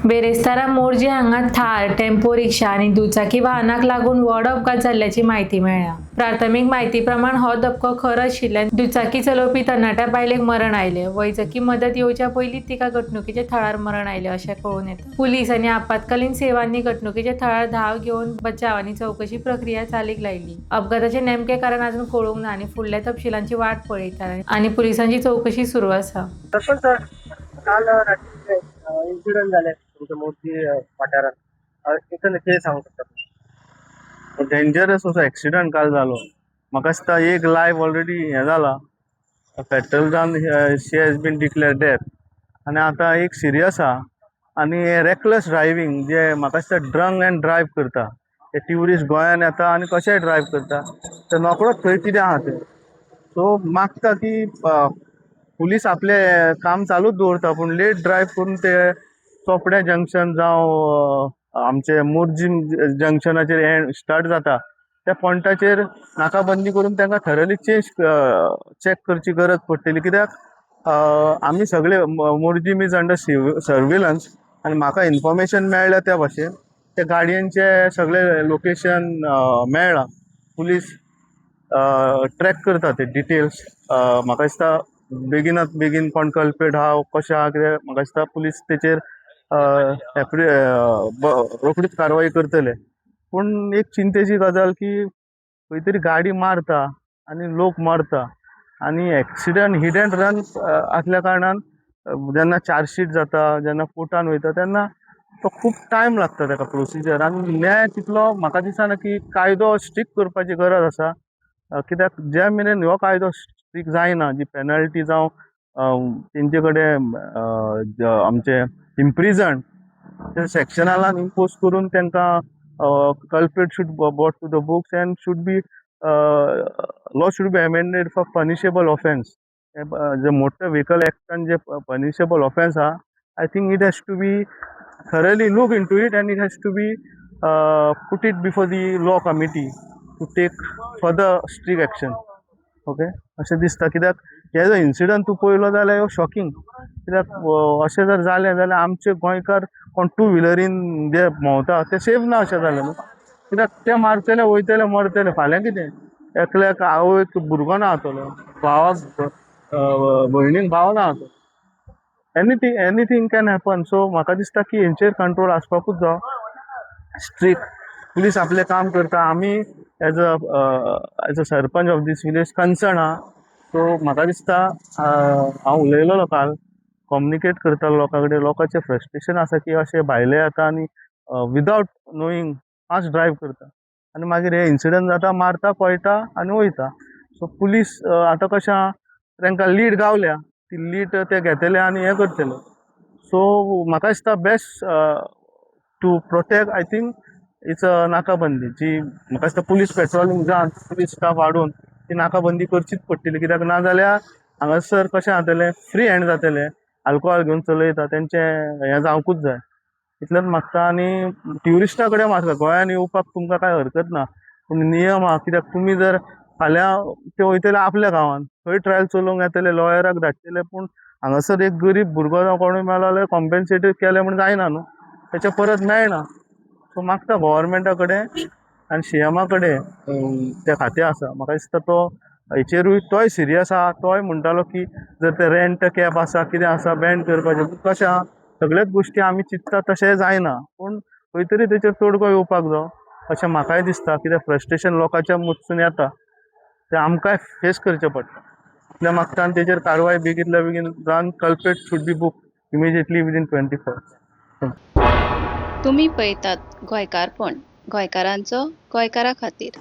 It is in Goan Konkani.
बेरेस्तारा मोरजी हांगा थार, टेम्पो रिक्षा आनी दुचाकी वाहनाक लागून व्हड अपघात जाल्ल्याची म्हायती मेळ्ळ्या. प्राथमीक म्हायती प्रमाण हो धपको खर आशिल्ल्यान दुचाकी चलोवपी तरणाट्या बायलेक मरण आयलें. वैजकी मदत येवच्या पयलींच तिका घडणुकेच्या थळार मरण आयलें अशें कळून येता. पुलीस आनी आपत्कालीन सेवांनी घडणुकेच्या थळार धांव घेवन बचाव आनी चवकशी प्रक्रिया चालीक लायली. अपघाताचें नेमकें कारण अजून कळूंक ना आनी फुडल्या तपशिलांची वाट पळयतात आनी पुलिसांची चवकशी सुरू आसा. सरपंच सर, काल रात्री इन्सिडंट जाले तुमच्या मोरजी वाठारात, एकंदर कितें सांगू शकता तुम्ही? डेंजरस असो एक्सिडंट काल जालो. म्हाका दिसता एक लायफ ऑलरेडी हें जाला, फेटल जावन she has been declare death आनी आतां एक सिरियस आहा. आनी रेकलस ड्रायवींग जे म्हाका दिसता ड्रंक एंड ड्रायव करता ते ट्युरिस्ट गोंयान येता आनी कशेय ड्रायव करता ते नकळत थंय कितें आहा तें. सो मागता की पुलीस आपलें काम चालूच दवरता, पूण लेट ड्रायव करून ते चोपड्या जंक्शन जावं आमचे मोरजी जंक्शनाचेर एंड स्टार्ट जाता त्या पॉयंटाचेर नाकाबंदी करून तांकां थरली चेंज चॅक करची गरज पडटली. कित्याक आमी सगळे Morjim is under surveillance आनी म्हाका इन्फॉर्मेशन मेळ्ळ्या त्या भाशेन त्या गाडयेंचे सगळे लोकेशन मेळ्ळां. पुलीस ट्रॅक करता ते डिटेल्स. म्हाका दिसता बेगिनात बेगीन कोण कल्प्रेट आहा, कशें आहा कितें, म्हाका दिसता पुलीस तेचेर रोखडीच कारवाई करतले. पूण एक चिंतेची गजाल की खंय तरी गाडी मारता आनी लोक मरता आनी एक्सिडंट हीट एंड रन आसल्या कारणान जेन्ना चार्जशीट जाता, जेन्ना कोर्टान वयता तेन्ना तो खूब टायम लागता ताका प्रोसिजर आनी न्याय तितलो म्हाका दिसना की कायदो स्ट्रीक करपाची गरज आसा. कित्याक ज्या मेरेन हो कायदो स्ट्रीक जायना, जी पेनल्टी जावं तेंचे कडेन आमचे इम्प्रिजन ते सेक्शनान इम्पोज करून तांकां culprit should brought to the books and should be law should be amended for punishable offence. J motor vehicle एक्टान J punishable offence आहा, I think it has to be thoroughly look into it and it has to be put it before the law committee to take further strict action, okay? अशें दिसता. कित्याक हे जो इन्सिडंट तूं पळयलो जाल्यार हो शॉकिंग. कित्याक अशें जर जालें जाल्यार आमचे गोंयकार कोण टू व्हिलरीन जे भोंवता ते सेफ ना अशें जालें न्हू. कित्याक ते मारतले, वयतले, मरतले. फाल्यां कितें? एकल्याक आवयक भुरगो ना जातलो, भावाक भयणीक भाव ना जातलो. Anything, anything can happen. So म्हाका दिसता की हेंचेर कंट्रोल आसपाकूच जाय स्ट्रीक. पुलीस आपलें काम करता. आमी as a sarpanch of this village concern आहा. सो म्हाका दिसता हांव उलयलेलो काल, कम्युनिकेट करतालो लोकां कडेन. लोकांचें फ्रस्ट्रेशन आसा की अशें भायले येता आनी विदावट नोईंग फास्ट ड्रायव करता आनी मागीर हे इन्सिडंट जाता, मारता, पळटा आनी वयता. सो पुलीस आतां कशें आहा, तांकां लीड गावल्या, ती लीड ते घेतले आनी हें करतले. सो म्हाका दिसता best to protect, I think, it's a नाकाबंदी जी म्हाका दिसता पुलीस पेट्रोलिंग जावन पुलीस स्टाफ वाडोवन ती नाकाबंदी करचीच पडटली. कित्याक ना जाल्यार हांगासर कशें जातलें, फ्री हँड जातलें, अल्कोहोल घेवन चलयता, तेंचें हें जावंकूच जाय इतलेंच मागता. आनी ट्युरिस्टा कडेन मागता, गोंयान येवपाक तुमकां कांय हरकत ना, पूण नियम आहा. कित्याक तुमी जर फाल्यां ते वयतले आपल्या गांवांत, थंय ट्रायल चलोवंक येतले, लॉयराक धाडटले, पूण हांगासर एक गरीब भुरगो जावं कोणूय मेलो जाल्यार कॉम्पेन्सेट केलें म्हूण जायना न्हू, तेच्या परत मेळना. सो मागता गोवोरमेंटा कडेन आनी सीएमा कडेन, तें खातें आसा, म्हाका दिसता तो हेचेरूय तोय सिरियस आहा. तोय म्हणटालो की जर ते रेंट कॅब आसा, कितें आसा, बॅन करपाचें. पूण कशें आहा, सगळ्याच गोश्टी आमी चिंत्ता तशें जायना, पूण खंय तरी तेचेर तोडगो येवपाक जाय अशें म्हाकाय दिसता. कित्याक फ्रस्ट्रेशन लोकांच्या मदसून येता, तें आमकांय फेस करचें पडटा. इतलें मागता आनी तेचेर कारवाय बेगीतल्या बेगीन जावन culprit should be book immediately within 24. तुमी पळयतात गोंयकारपण, गोंयकारांचो गोंयकारा खातीर.